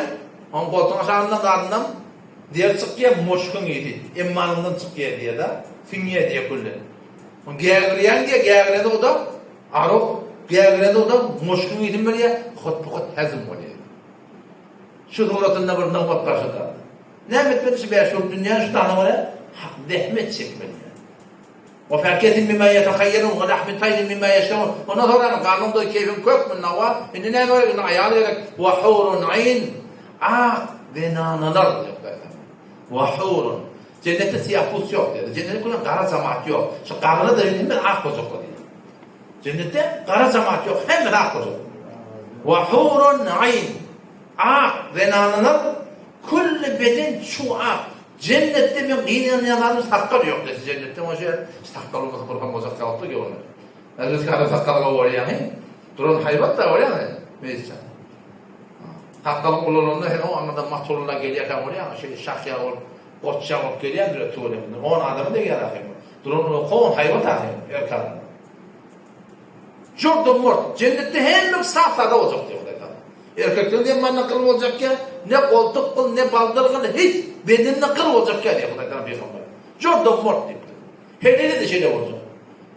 oň goltugyň aşagyndan zadyndan Der çykýa moşkuň ýedi, emmanyndan çykýa diýýä-da, siňýä diýýä külle. Oň gägirýän diýýä, gägirende o-da arok, gägirende o-da moşkuň ýedini berýä, hot-bu-hot häzim bolýa. Şu suratynda bir nygmat bar şo-da. Näme etmeli şu bäş ýyl dünýäni şu dana görä hak zähmet çekmeli. Wa fakihatin mimma ýetahayyrun we lahmi taýrin mimma ýeştehun. Ondan soň hem garnyň doý keýpiň kök munda wa indi näme gerek indi aýal gerek. Wa hurun aýn ak zenanalar diýip Hudaý Wa hurun. Jennetde syýah pus ýok diýdi. Jennetde köne gara jamaat ýok. Şu gara da hemme ak boljaklar diýdi. Jennetde gara jamaat ýok, hemme ak boljak. Wa hurun aýn ak zenanalar külli beden çuw ak. Jennetde men gynanýan zadym sakgal ýok dese jennetde bolşy ýaly sakgal bolmasa bir ham boljak ýokdy göwnüne. Mejlis kada sakgal gowy bolýamy? Duran haýbat da bolýamy? Mejlisde. Sakgalyň ulalanda sen o aňyrdan matulla gelýärkäň bolýamy? Şeýle şahýa bolup, goçja bolup gelýändir tüweleme. On adamy degýär ahyryn. Duran ula kon haýbat ahyryn erkek adam. Jordam mort. Jennetde hemme sap-sada boljak diýýär Hudaý Tagala. Erkekler diýen manda gyl boljakýa, ne goltuk gyl, ne baldyr gyl, hiç bedeninde gyl boljakýa diýýär Hudaý Tagala pygamber. Jordam mort diýipdir. Hernede-de şeýle boljak.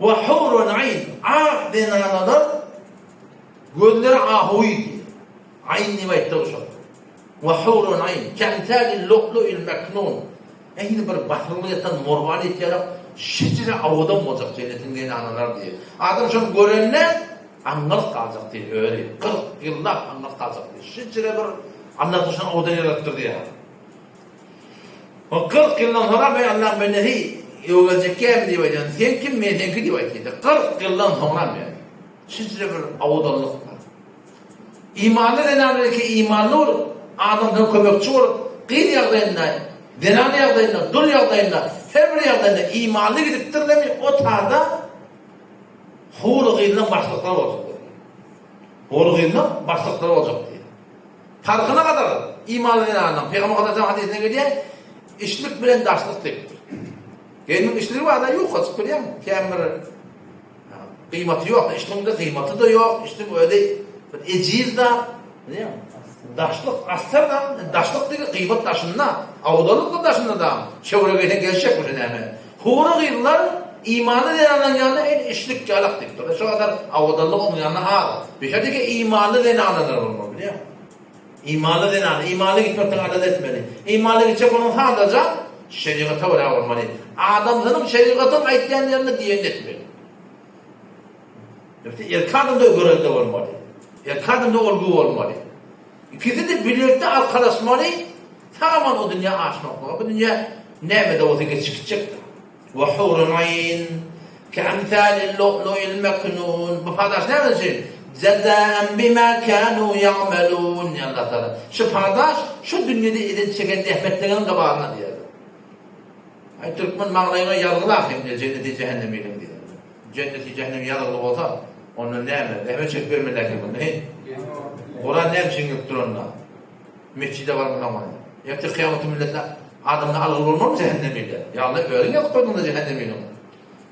Wa hurun aýn, ak zenanalar gözleri ahuwy diýýär. Aýn diýip aýtdygy şol. Wa hurun aýn, kemsali lu'lu'il meknun. Ähli bir basyrylgy ýatan morwarit ýaly şejere owadan boljak jennetiň zenanalary diýýär. Adam şony görende aňňalyp galjak diýýär özi. 40 ýyllap aňňalyp galjak diýýär. Şejere bir Allah şony owadan ýaradypdyr diýýär. O 40 ýyldan soňra men Allahyň bendesi öe geljekkämi diýip aýdýan. Sen kim men seňki diýip aýtýar. 40 ýyldan soňra men. Şejere bir owadanlyk bar. Imanly zenan belki imanly bolup, adamsyna kömekçi bolup, gyz ýagdaýynda, zenan ýagdaýynda, dul ýagdaýynda, her bir ýagdaýynda imanly gidipdirlemi, o tada hury gyzlaň başlyklary boljak diýýär. Hury gyzlaň başlyklary boljak diýýär. Parhyna gadar imanly zenanyň, Pygamber sallallahu hadysynda gelýär, içlik bilen daşlyk diýipdir. Gelniň içligi bar-da, ýukaçyk bilýäňmi? Kän bir Gyýmaty ýok, içligiň-de gyýmaty-da ýok, içligiň özi bir ejiz zat, bilýäňmi? Daşlyk astar da, daşlyk diýip gyýmat daşynda, awdalyk-da daşynda da, çöwre geýseň gelişjek bu näme? Hury gyzlar imanly zenanlaryň ýanynda el içlik ýalak diýipdir. Şo gadar awdalyk onuň ýanynda az. Beşerdeki imanly zenanlar bolmaly, bilýäňmi? Imanly zenan, imanly gitmekden alada etmeli. Imanly gitjek onuň sadaja şerigata görä bolmaly. Adamsynyň şerigatyň aýtýan ýerinde diýenini etmeli. Ýöne erkek adamda görelde bolmaly. Erkek adamda olgu bolmaly. Ikisi-de bilelikde arkalaşmaly, sag-aman o dünýä aşmaklyga. Bu dünýä. Näme-de bolsa geçip gitjekdir. We hurun aýn ke emsalil lu'lu'il meknun. Bu padaş näme üçin? Jezaen bima kanu ýa'melun diýýär Allah Tagala. Şu padaş şu dünýede eden çeken zähmetleriňiň gabagyna diýýär. Aý türkmen maňlaýyňa ýazgyly ahym diýýär jenneti jähenneminiň diýýär. Jenneti jähennem ýazgyly bolsa, onda näme? Zähmet çekip bermeli äken onda, heý? Kuran näme üçin gelip dur onda? Mesjide barmasaň bolýar. Ertir kyýamaty milletde adamda algyly bolmarmy jähennemide? Ýa Allah özüň ýazyp goýduňda jähennemini.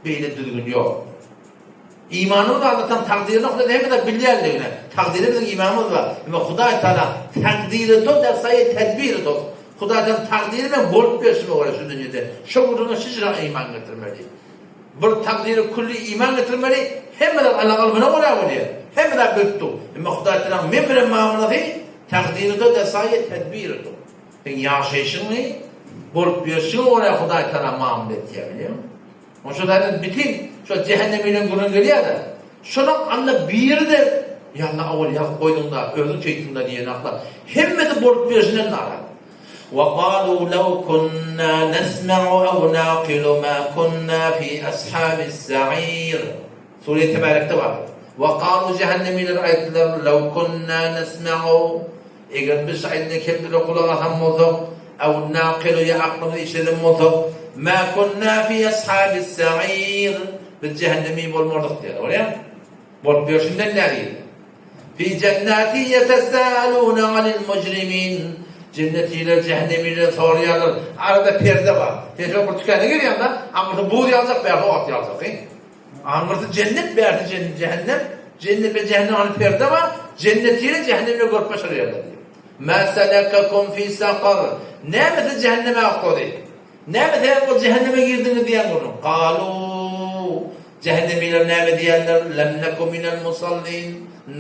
Beýle düzgün ýok. Imanymyz Allahdan takdyryny Hudaý hemme zat bilýänligine. Takdyra biziň imanymyz bar. Emma Hudaý Taala takdyry to der saýy tedbiri to. Hudaýdan takdyry bilen bolup berşime görä şu dünýede. Şo gürrüňe şijra iman getirmeli. Bir takdyry külli iman getirmeli, hemme zat Allaň ylmyna görä bolýar. Hemme zat bilip dur. Emma Hudaý Tagalaň men bilen muamalasy takdyry-da desaýy tedbiri-de. Seň ýaşaýşyňy, bolup ýörşüňe görä Hudaý Tagala muamala etýär, bilýäňmi? Onuň şo taýdan bitin şo jähennem bilen gürrüň gelýär-de. Şonuň Alla biri-de Ýa Alla owal ýazyp goýduň-da, özüň şeýtdiň-da diýenaklar. Hemmesi bolup ýörşünden narazy. وَقَالُوا لَوْ كُنَّا نَسْمَعُ أَوْ نَعْقِلُ مَا كُنَّا فِي أَصْحَابِ السَّعِيرِ Sure-i Tebärekde bar. وَقَالُوا Jähennemiler aýtdylar, لَوْ كُنَّا نَسْمَعُ Eger biz aýdylýan keplere gulak asan bolsak, أَوْ نَعْقِلُ ýa aklymyzy işleden bolsak, مَا كُنَّا فِي أَصْحَابِ السَّعِيرِ Biz jähennemi bolmardyk diýýärler. Görýäňmi? Bolup ýörşünden nägile. Fi jennatin ýetesâelûne anil mujrimin. Jennetiler jähennemileri soraýarlar. Arada perde bar. Sen şol bir tükana girýäň-de, aňyrsy buz ýaljak, bärsi ot ýaljak. Aňyrsy jennet, bärsi jähennem. Jennet bilen jähennem arasynda perde bar. Jennetiler jähennemileri görüp başarýarlar diýýär. Mâ selekakum fi sakar. Näme sizi jähenneme oklady? Näme sebäp bolup jähenneme girdiňiz diýen gürrüň. Galu, jähennemiler näme diýenler, lem neku minel musallin,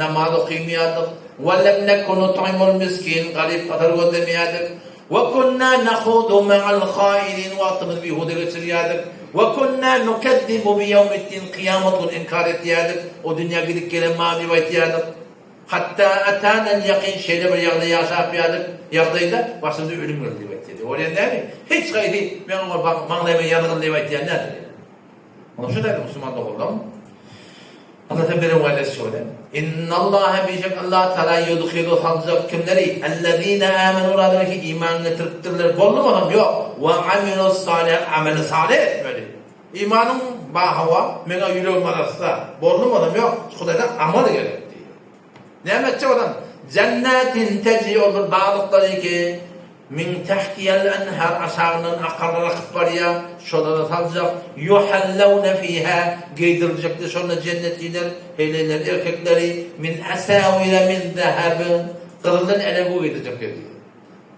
namaz okymýardyk, we lem neku nut'imul miskin, garyp-gasar gözlemeýärdik, we kunna nahudu ma'al haidin, wagtymyzy bihuda geçirýärdik, we kunna nukezzibu bi ýewmiddin, kyýamat gününi inkar etýärdik, o dünýä gidip gelen bar diýip aýtýardyk. Hatda atanal ýakyn şeýle bir ýagdaý ýaşap ýadyk, ýagdaýda başymyza ölüm geldi diýip aýtýar. Bolýan dälmi? Hiç haýsy men oňa bak, maňlaýyma ýazgyl diýip aýtýan däldir. Onuň üçin aýdym musulman doganlarym. Allah sen beren wa'desi şöyle. Innallaha bişek Allah Teala yudhilu saljak kimleri? Ellezine amenu radaki iman getiripdirler. Boldumy olam? Ýok. We amilus salih ameli salih etmeli. Imanyň bar hawa, meňä ýüregim arassa, boldumy olam ýok, Hudaýdan amal gerek diýýär. Näme etjek olam? Jannatin tejri ol bir baglyklary ki, min tahtihal enhar aşagyndan akarlar akyp barýar, şolara saljak, ýuhallawna fiha geýdiriljekdir şonda jennetiler, heleýler erkekleri, min asawira min zahab gyzyldan älegü geýdiriljekler diýýär.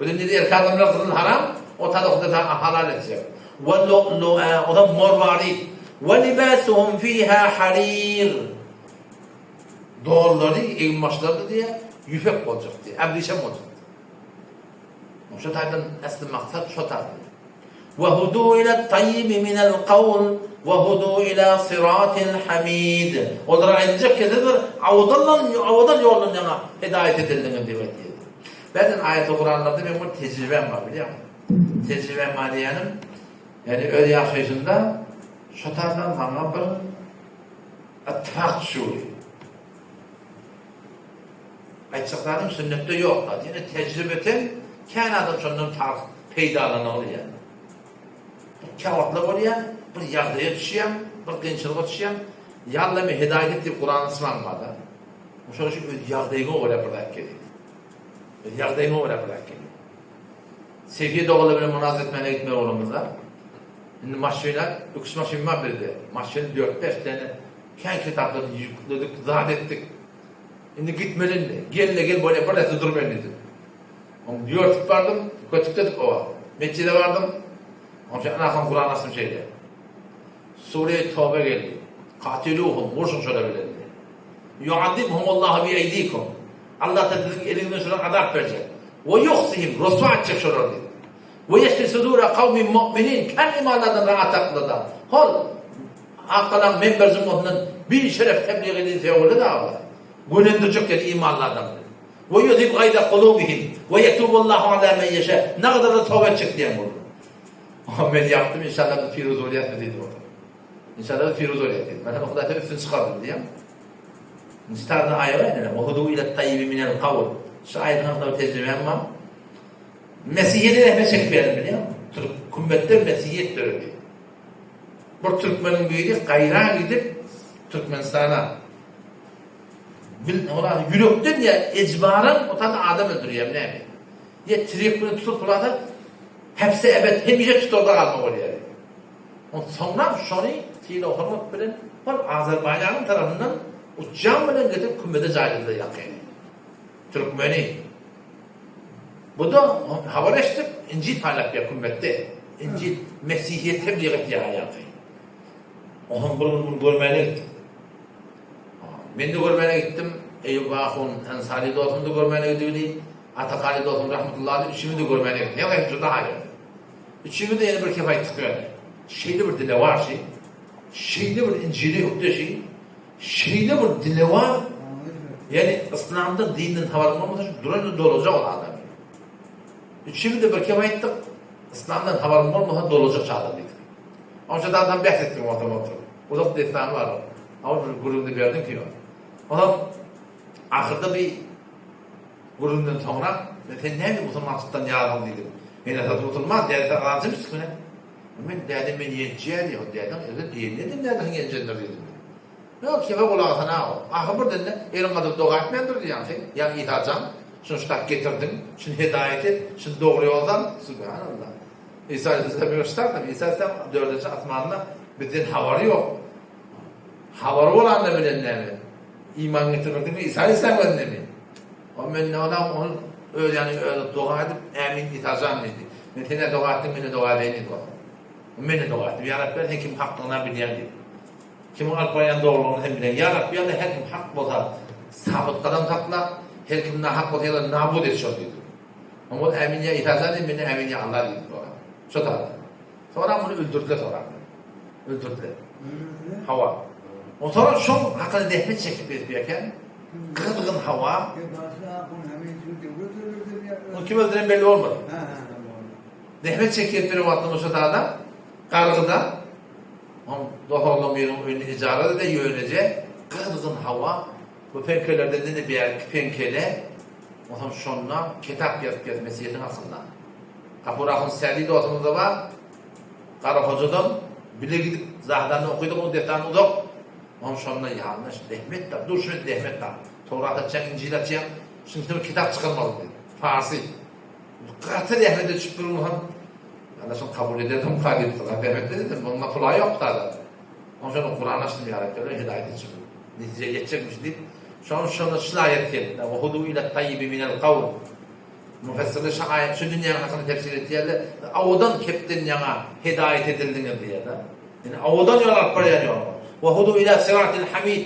Bu dünýede erkek adamlara gyzyl haram, o tada Hudaý taala halal etjek. We lu'lu'a, o da morwarid. We libasuhum fiha harir. Donlary, eginbaşlary diýýär, ýüpek boljak diýýär, abrişem boljak diýýär. Şo taýdan esli maksat şo taýdan. We hudu ila tayyibi minel kawl we hudu ila siratil hamid. Olara aýdyljak kesidir, awadan awadan ýoldan ýaňa hidaýat edildiňiz diýip aýtýar. Bäden aýaty Kuranlarda meň bir tejribäm bar bilýäňmi? Tejribäm bar diýýänim, ýagny öz ýaşaýşymda şo taýdan maňa bir ittifak düşüwdi. Aýtjak zadym sünnetde ýok zat. Ýöne tejribeten kän adam şondan peýdalanylýar ýagny. Käwagtlar bolýar, bir ýagdaýa düşýäň, bir kynçylyga düşýäň, Ýa Alla meni hidaýat et diýip Kurany açmaň bar-da. Şonuň üçin öz ýagdaýyňa görä bir zat gerek. Öz ýagdaýyňa görä bir zat gerek. Sefiýe doganlar bilen munazara etmäne gitmeli bolanymyzda, indi maşyna, öküz maşyn bar bizde. Maşyn dört-bäş däne kän kitaplary ýükledik, zat etdik. Indi gitmeli indi. Gel-de gel bolýa, bir näçe durmaýyn diýdim. Oň ýörtüp bardym, kötükledik o wagt. Metjide bardym. Oň üçin ynha Kuran açdym şeýle. Sure-i Tobe geldi. Katiluhum, urşuň şolar bilen diýdi. Ýu'azzibhumullahu bi eýdikum. Allah ta siziň eliňizden şolara azap berjek. We ýuhzihim, ryswa etjek şolary diýdi. We ýeşfi sudura kawmin mu'minin, kän imanlardan rahat aklyda. Hol, Akgalaň menber jumgasyndan bir şeref tebliğ edilse boldy da olar. Gönendirjek ýeri imanly adamlary. We ýuzhib gaýza kulubihim, we ýetubullahu ala men ýeşe. Nagadar-da toba etjek diýen boldy. Men ýapdym, inşallah biz piruz bolýasmy diýdi ol. Inşallah biz piruz bolýas diýdi. Men hem Hudaý üstün çykardy diýýän. Nji taýdan aýaga indi. Wa hudu ila taýyibi minel kawl. Şu aýatyň hakynda bir tejribäm bar. Mesihiýete rehmet çekip berdim bilýäňmi? Türk kümmetde mesihiýet döredi. Bir türkmeniň biri gaýra gidip Türkmenistana bil ola ýürekden ýa ejbaran o taýda adam öldürýär näme? Ýa tirek bilen tutup bulada hepse ebet hemişe tutarda galma bolýar. On soňra şony sylag hormat bilen hol Azerbaýjanyň tarapyndan uçjan bilen getirip kümmede jaýladylar ýakyn. Türkmeni. Bu-da habar eşidip Injil paýlap ýa kümmetde. Injil Mesihiýet tebliğ etýär ýaňky. Onsoň bir gün muny görmäne gitdik. Men-de görmäne gitdim. Eýýup ahun Ensary dostum-da görmäne gidibidi. Atakary dostum rahmetullahi aleyh üçümiz-de görmäne gitdik. Ýa hem juda haýran. Üçümiz-de ýene bir kep aýtdyk ýöne. Şeýle bir dilewar şi, şeýle bir Injile ökde şi, şeýle bir dilewar, ýagny yslamdan, dinden habaryň bolmasa şu duran ýerde dolajak ol adam. Üçümiz-de bir kep aýtdyk, yslamdan habaryň bolmasa dolajak şu adam diýdik. Onça adam bäs etdim ortada oturyp. Uzak dessany bar. Ama bir gürrüňde berdim ki. Onam ahyrda bir gürrüňden soňra men sen näme musulmançylykdan ýazyň diýdim. Men esas musulman, däde sen azajyk içgine. Men däde men ýençýän diýip, dädeň özi diýende dedim däde ýenjendir diýdim. Ýok, kebe gulak asana o. Ahyr bir dende eliň gadyr doga etmändir diýýän sen. Ýa Isa jan, şuny şu tak getirdiň, şuny hedaýat et, şuny dogry ýol sal. Subhanallah. Isa aleyhisselam ýok ştartam. Isa aleyhisselam dördünji asmanda bizden habary ýok. Habary bolanda bilen näme? Iman getirmek diňe Isa aleyhisselam özündemi? O men ne olam ol öz ýany özi doga edip ämin Isa jan diýdi. Men sene doga etdim, mene doga edeýin diýdi. O mene doga etdim. Ýa Rabbi sen kim hakdygyny bilýän diýdi. Kimiň alyp barýan dogrulygyny sen bilýän. Ýa Rabbi ýa her kim hak bolsa sabyt gadam sakla, her kim nahak bolsa ýa nabud et şol diýdi. Oňa Ämin ýa Isa jan diýdi, men-de Ämin ýa Allah diýdim soňra. Şo taýda. Soňra muny öldürdiler soňra. Öldürdiler. Öldürdiler? Hawa. Onsoň şoň hakyna zähmet çekip gezip ýörken, gyzgyn hawa. Ony kim öldüren belli bolmady. Zähmet çekip ýören wagtynda şo taýda gargyda oň dost-oglan biriniň öýünde ijarada-da ýöneje gyzgyn hawa bu peňkelerden ine bärki peňkele Onsoň şonda kitap ýazyp ýaz Mesihiň aslynda. Gapur ahun Sädi dostumyzda bar. Gara hojadan bile gidip Zahydanda okydyk oň dessany uzak. Onsoň şonda ýalňyş rehmet tap, dur şunu rehmet tap. Towrat açýaň, Injil açýaň, şunuň üstüne bir kitap çykarmaly diýdi. Farsy. Gaty rehmete düşüp durun onsoň. Alla şuny kabul edermika diýip rehmet dedim. Muňa pula ýok sada. Onsoň şonda Kuran açdym ýa Rabbi, hidaýat etsin. Netijä ýetjekmiş diýip, şonuň şonda şul aýat geldi. Wa hudu ila taýyibi minel kawl. Müfessirler şu aýat şu dünýäniň hakyny tefsir etýärler. Owadan kepden ýaňa hidaýat edildiňiz diýýärler. Ýani owadan ýol alyp barýan ýol. Wa hudu ila siratil hamid.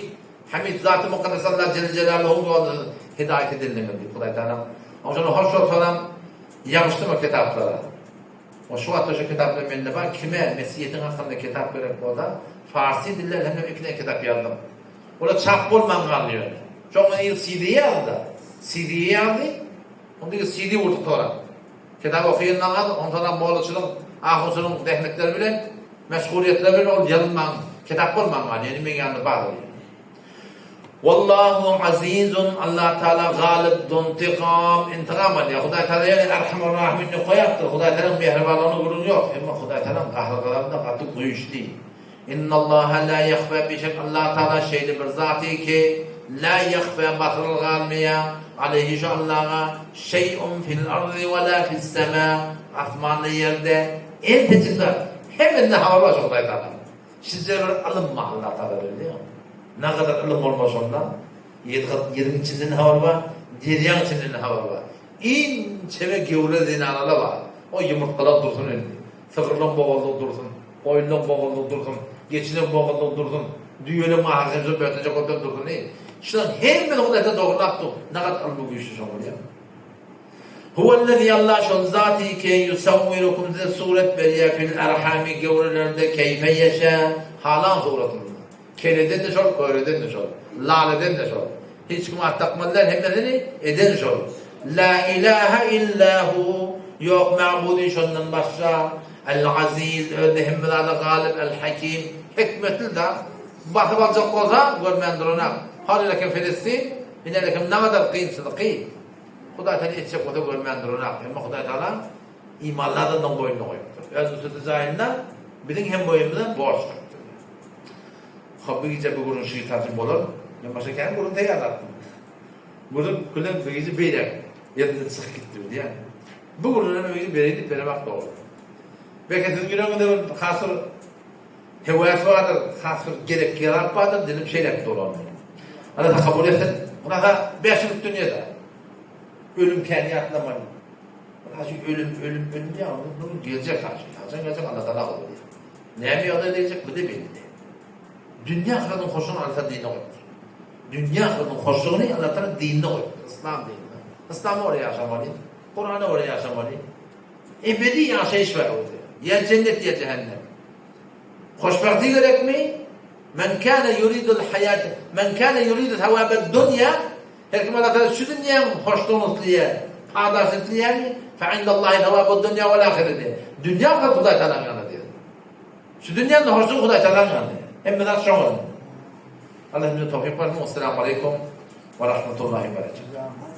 Hamid zaty mukaddes Allah jelle jelaluhuň ýoluna hidaýat edildiňiz diýip Hudaý Taala. Oňa hoş bolsalam ýaňyşdym o kitaplara. O şu wagtda şu kitaplar mende bar. Kime Mesihiýetiň hakynda kitap gerek bolsa, farsy dilde elhemdülillah ikiden kitap ýazdym. Olar çap bolman galdy ýöne. Şoň bilen ýyl CD ýazdy. CD ýazdy. Onda ýyl CD vurduk tora. Kitap okaýandan galdy, ondan hem mollaçylyň, ahunçylyň zähmetleri bilen, meşgulyýetleri bilen ol ýazylman, kitap bolman galdy. Ýöne meň ýanymda bar ol. Wallahu azizun Allah Taala galyp zuntikam intikam alýar. Hudaý Taala ýöne Erhamur Rahimin goýapdyr. Hudaý Taalaň mähribanlygyna gürrüň ýok. Emma Hudaý Taalaň gahar-gazaby-da gaty güýçli. Innallaha la ýahfa bi şeý Allah Taala şeýle bir zaty ki, la ýahfa basyrlyk galmaýar, aleýhi şu Allaha şeý'un fil ardy we la fis sema asmanda ýerde entejik zat hemmesinden habary bar şu Hudaý Taalaň. Sizde bir ylym bar Allah Taala bilýär. Nagadar ylym bolmasa şonda ýeriň içinden habar bar, derýaň içinden habar bar. Inçe gewre zenanalar bar. O ýumurtgalar dursun indi. Sygyrlaň bogazlygy dursun, goýunlaň bogazlygy dursun, geçileň bogazlygy dursun, düýeleň ahyry hem şol bötenjek bolup dursun. Şularyň hemmesini Hudaý Taala dogrulap dur. Nagat ylmy güýçli şoň bolýar. Huwellezî Allah şol zaty ki ýusawwirukum size surat berýär fil erhami göwrelerde keýfe ýeşä halan suratynda. Keleden-de şol, köreden-de şol, laleden-de şol. Hiç kim at dakmaly däl hemmesini eden şol. La ilahe illa hu ýok magbudy şondan başga. El-Aziz, özde hemme zada galyp, El-Hakim, hikmetli da. Basyp aljak bolsa, görmän duranak. Hal eken Filistin, iner eken nagadar kynçylyky. Hudaý Taala etjek bolsa görmän duranak. Emma Hudaý Taala imanly adamlaryň boýnuna goýupdyr. Öz nusreti jaýynda biziň hem boýnumyza borç goýupdyr. Hop, bu gije bu gürrüň şu ýyl bolar. Men başga kän gürrüň taýýarlapdym. Gürrüň bilen bu gije beýle ýerinden çykyp gitdi diýýän. Bu gürrüňi bu gije bereýin diýip beremok dogry. Belki siziň ýüregiňizde bir has bir höwes bardyr, has bir gerek ýarap bardyr, dilim şeýle dolandy. Allah kabul etsin. Munaha 5 ýyllyk dünýede. Ölüm kän ýatlamaly. Haşy ölüm, ölüm, ölüm ýa, bunu geljek haşy. Haçan geljek Allah Taala bilýär. Näme ýagdaýda geljek bu da belli däl. Dünýä ahyratyň hoşlugyny Allah Taala dinine goýupdyr. Dünýä ahyratyň hoşlugyny Allah Taala dinine goýupdyr, yslam dinine. Yslama görä ýaşamaly, Kurana görä ýaşamaly. Ebedi ýaşaýyş bar onda. Ýa jennet ýa jähennem. Hoşbagty gerekmi? Men kana yuridul hayat, men kana yuridu thawabad dunya, her kim Allah Taala şu dünýäň hoşlugyny isleýär, padaşyny isleýärmi? Fe indallahi thawabud dunya wal ahire diýär. Dünýä ahyret Hudaý Taalanyň ýanynda diýär. Şu dünýäň hoşlugy Hudaý Taalanyň ýanynda. Hemme zat şoň elinde. Allah hemmämize towfyk bersin. Essalamu aleýkum we rahmetullahi we berekatuh.